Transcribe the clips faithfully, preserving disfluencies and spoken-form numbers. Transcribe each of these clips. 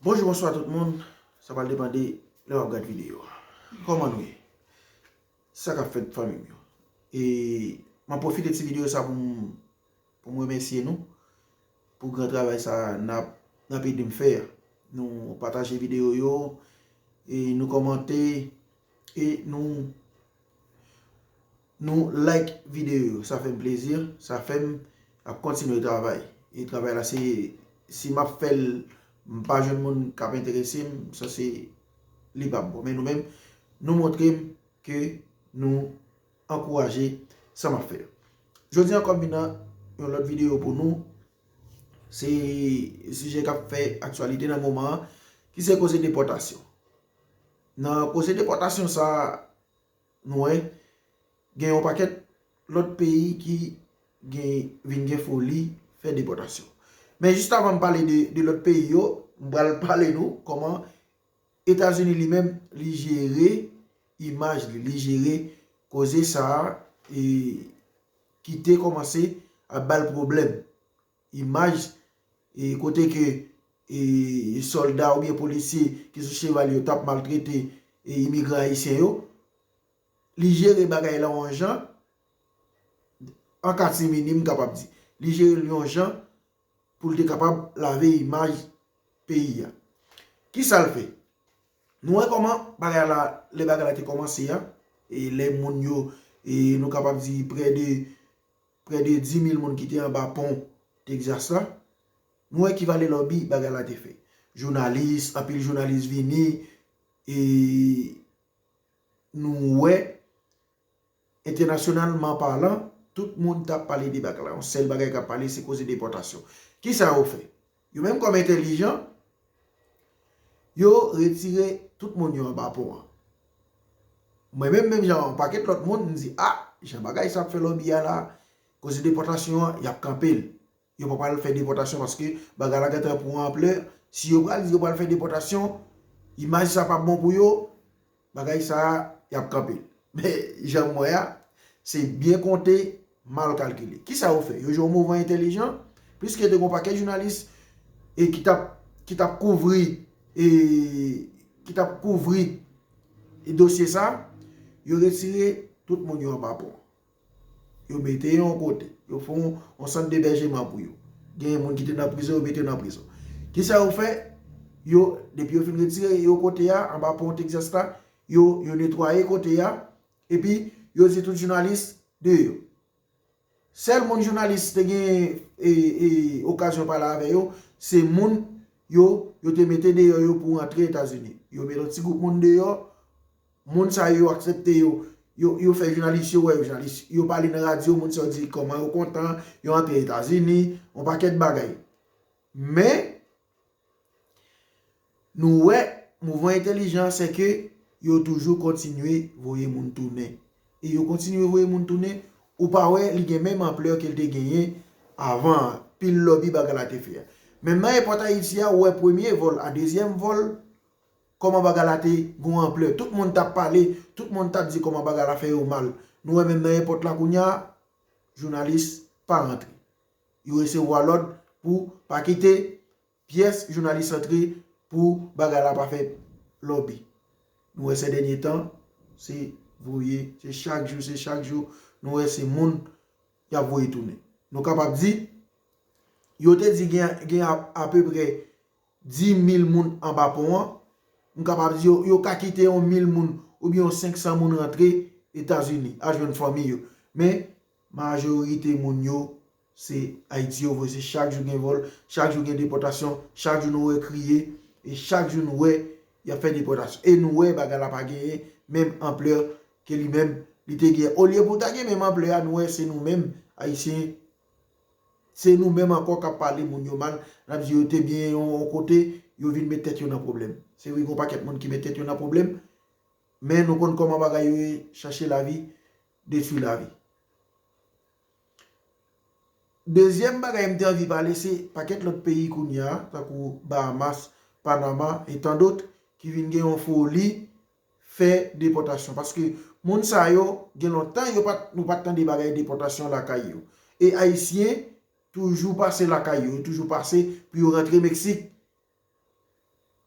Bonjou, bonswa tout moun. Sa pral depann de lè w ap gad videyo a. Kòman nou ye? Sa k ap fèt, fanmi m yo? E m ap pwofite ti videyo sa pou m, pou m remèsye nou pou gran travay sa n ap, n ap ede m fè a. Nou pataje videyo yo, e nou kòmante, e nou nou like videyo yo. Sa fè m plezi, sa fè m ap kontinye travay. E travay la, se, si m ap fè l, m pa jwenn moun k ap enterese m, sa se, li p ap bon. Men nou menm, nou montre m ke nou ankouraje sa m ap fè. Jodi a ankò m vin nan yon lòt videyo pou nou. Se sijè k ap fè aktyalite nan moman an, ki se koze depòtasyon. Nan koze depòtasyon sa, nou wè, gen yon pakèt lòt peyi ki gen, vin gen foli fè depòtasyon. Men jis avan m pale de, de lòt peyi yo, m pral pale nou kòman Etazini li menm, li jere imaj li, li jere koze sa a, e, ki te kòmanse ap ba l pwoblèm. Imaj, e, kote ke, e, sòlda oubyen polisye ki sou cheval yo t ap maltrete, e, imigran ayisyen yo, li jere bagay la yon jan, an katimini, m kapab di. Li jere l yon jan pou l te kapab lave imaj peyi a. Kisa l fè? Nou wè kòman bagay la, lè bagay la te kòmanse a, e lè moun yo, e nou kapab di prè de, prè de dis mil moun ki te anba pon Texas la, nou wè ki valè lòbi bagay la te fè. Jounalis, anpil jounalis vini, e nou wè, entènasyonalman palan, tout moun t ap pale de bagay la. Yon sèl bagay k ap pale, se koze depòtasyon. Kisa yo fè? Yo menm kòm entèlijan, yo retire tout moun yo anba pon an. Mwen menm, menm jan yon pakèt lòt moun, m di, a, jan bagay sa ap fè lòbi a la, koze depòtasyon an, y ap kanpe l. Yo pa pral fè depòtasyon paske bagay la gentan pran anplè. Si yo pral di yo pral fè depòtasyon, imaj sa p ap bon pou yo, bagay sa a, y ap kanpe l. Men, jan m wè a, se byen konte, mal kalkile. Kisa yo fè? Yo jwe yon mouvman entèlijan, piske te gen yon pakèt jounalis e ki t ap, ki t ap kouvri, e ki t ap kouvri e dosye sa, yo retire tout moun yo anba pon. Yo mete yo yon kote. Yo fè yon, yon sant debèjeman pou yo. Gen moun ki te nan prizon, yo mete yo nan prizon. Kisa yo fè? Yo, depi yo fin retire yo kote a, anba pon Texas la, yo, yo netwaye kote a, epi yo di tout jounalis deyò. Sèl moun jounalis te gen, e, e, okazyon pale avè yo, se moun yo, yo te mete deyò yo pou rantre Etazini. Yo mete yon ti gwoup moun deyò, moun sa yo, yo aksepte yo, yo, yo fè jounalis yo wè yo, jounalis yo pale nan radyo, moun sa yo di kòman yo kontan, yo antre Etazini, yon pakèt bagay. Men, nou wè, mouvman entèlijan an, se ke yo toujou kontinye voye moun tounen. E yo kontinye voye moun tounen, ou pa wè li gen menm anplè ke l te genyen avan an, pil lòbi bagay la te fè a. Menm nan èpòt Ayiti a, ou wè premye vòl a dezyèm vòl, kòman bagay la te gon anplè. Tout moun t ap pale, tout moun t ap di kòman bagay la fè yo mal. Nou wè menm nan èpòt la kounye a, jounalis pa rantre. Yo resevwa lòd pou pa kite pyès jounalis antre pou bagay la pa fè lòbi. Nou wè se dènye tan, se voye, se chak jou, se chak jou, nou wè se moun y ap voye tounen. Nou kapab di, yo te di gen, gen a, apeprè dis mil moun anba pon an, m kapab di yo, yo ka kite yon mil moun oubyen yon senk san moun rantre Etazini, al jwenn fanmi yo. Men, majorite moun yo, se Ayiti yo voye, se chak jou gen vòl, chak jou gen depòtasyon, chak jou nou wè kriye, e chak jou nou wè y ap fè depòtasyon. E nou wè bagay la pa genyen menm anplè ke li menm, li te gen. Olye pou l ta gen menm anplè a, nou wè se nou menm, Ayisyen, se nou menm ankò k ap pale moun yo mal, n ap di yo te byen yon, yon kote, yo vin met tèt yo nan pwoblèm. Se vre, gen yon pakèt moun ki met tèt yo nan pwoblèm, men nou konn kòman bagay yo ye, chache lavi, detwi lavi. Dezyèm bagay m te anvi pale, se pakèt lòt peyi kounye a, tankou Bahamas, Panama, e tan dòt, ki vin gen yon foli fè depòtasyon. Paske moun sa yo, gen lontan yo pa t, nou pa t tande bagay depòtasyon lakay yo. E Ayisyen toujou pase lakay yo, yo toujou pase pou yo rantre Meksik.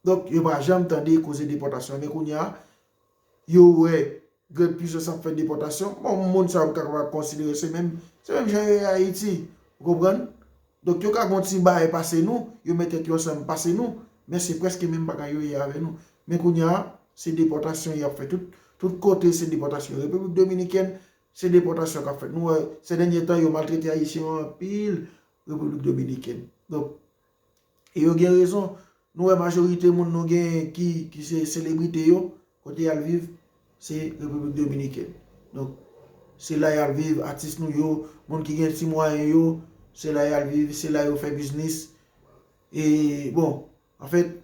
Donk, yo pa janm tande koze depòtasyon. Men kounye a, yo wè gran pwisans ap fè depòtasyon. Bon, moun sa yo m kapab konsidere se menm, se menm jan yo ye Ayiti. Ou konprann? Donk, yo ka gon ti bagay pase nou, yo met tèt yo ansanm pase nou, men se prèske menm bagay yo ye avè nou. Men kounye a, se depòtasyon y ap fè. Tout, tout kote, se depòtasyon. Repiblik Dominikèn, se depòtasyon k ap fèt. Nou wè, se dènye tan, yo maltrete Ayisyen yo anpil, Repiblik Dominikèn. Donk, e yo gen rezon. Nou wè majorite moun nou gen ki, ki se selebrite yo, kote y al viv, se Repiblik Dominikèn. Donk, se la y al viv, atis nou yo, moun ki gen ti mwayen yo, se la y al viv, se la yo fè biznis. E, bon, anfèt,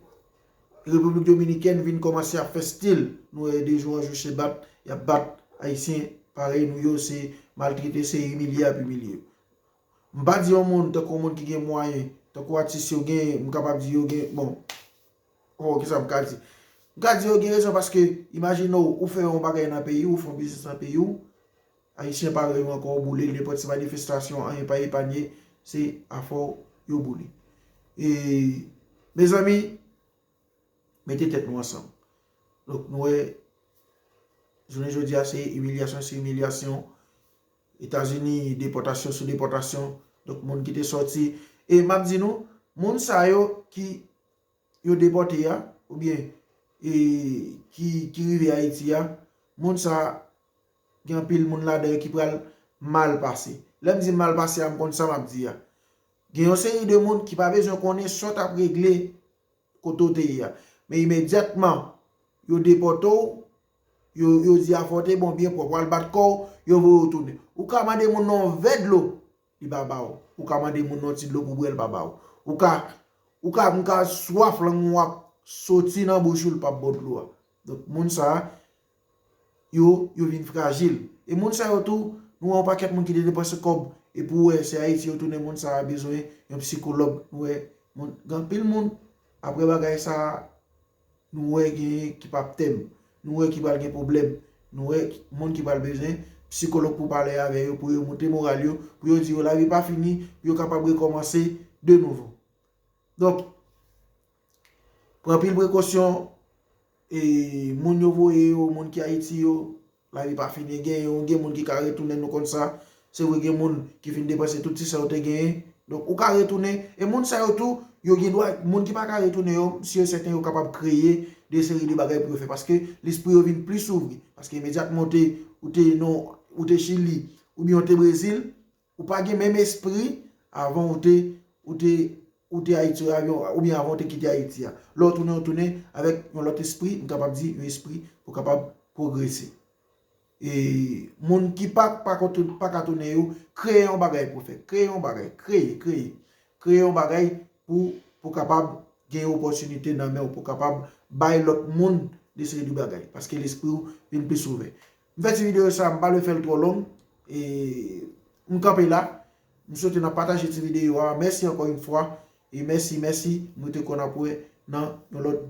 Repiblik Dominikèn vin kòmanse ap fè stil. Nou wè de jou an jou se bat, y ap bat Ayisyen parèy nou yo, se maltrete, se imilye y ap imilye yo. M pa di yon moun, tankou yon moun ki gen mwayen, tankou atis yo gen, m kapab di yo gen, bon, oh, kisa m ka di? M ka di yo gen rezon paske, imajine w, ou fè yon bagay nan peyi w, ou fè yon biznis nan peyi w, Ayisyen parèy ou ankò, ou boule, nenpòt ti manifestasyon, anyen pa epanye, se afè w yo boule. E, mezanmi, mete tèt nou ansanm. Donk, nou wè, jounen jodi a, se imilyasyon sou imilyasyon. Etazini, depòtasyon sou depòtasyon. Donk, moun ki te sòti. E m ap di nou, moun sa yo ki yo depòte a, oubyen e, ki, ki rive Ayiti a, moun sa, gen anpil moun ladan yo ki pral mal pase. Lè m di mal pase a, m konn sa m ap di a. Gen yon seri de moun ki pa bezwen konnen sa w t ap regle kote w te ye a. Men imedyatman, yo depòte w, yo, yo di afè w te bon, byen pwòp, w al bat kò w, yo voye w tounen. Ou ka mande moun nan yon vè dlo, li pa ba w. Ou ka mande moun nan yon ti dlo pou bwè, li pa ba w. Ou ka, ou ka, m ka swaf, lang ou ap soti nan bouch ou, li p ap ba w dlo a. Donk, moun sa a, yo, yo vin frajil. E moun sa yo tou, nou wè yon pakèt moun ki te depanse kòb, epi w wè se Ayiti yo tounen, moun sa a bezwen yon sikològ. Nou wè, moun, gen anpil moun, apre bagay sa a, nou wè genyen ki p ap tèm, nou wè ki pral gen pwoblèm, nou wè moun ki pral bezwen sikològ pou pale avè yo, pou yo moute moral yo, pou yo di yo lavi pa fini, pou yo kapab rekòmanse de nouvo. Donk, pran anpil prekosyon, e moun yo voye yo, moun ki Ayiti yo, lavi pa fini. Gen yo, gen moun ki ka retounen, nou konn sa. Se vre, gen moun ki fin depanse tout ti sa yo te genyen. Donk, ou ka retounen. E moun sa yo tou, yo gen dwa, moun ki pa ka retounen yo, si yo sèten yo kapab kreye de seri de bagay pou yo fè. Paske lespri yo vin plis ouvri. Paske imedyatman ou te, ou te, non, ou te Chili, oubyen ou te Brezil, ou pa gen menm espri avan ou te, ou te, ou te Ayiti, oubyen avan ou te kite Ayiti a. Lè w tounen, w tounen avèk yon lòt espri, m kapab di yon espri pou kapab pwogrese. E moun ki pa, pa ka tou-, pa ka tounen yo, kreye yon bagay pou fè. Kreye yon bagay. Kreye, kreye. Kreye yon bagay pou, pou kapab gen opòtinite nan men w, pou kapab bay lòt moun de seri de bagay. Paske lespri w vin plis ouvè. M fè ti videyo sa, m pa vle fè l twò long. E m kanpe la. M swete n ap pataje ti videyo a. Mèsi ankò yon fwa. E mèsi, mèsi. M rete konn ap wè nan yon lòt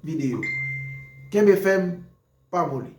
videyo. Kenbe fèm, pa moli.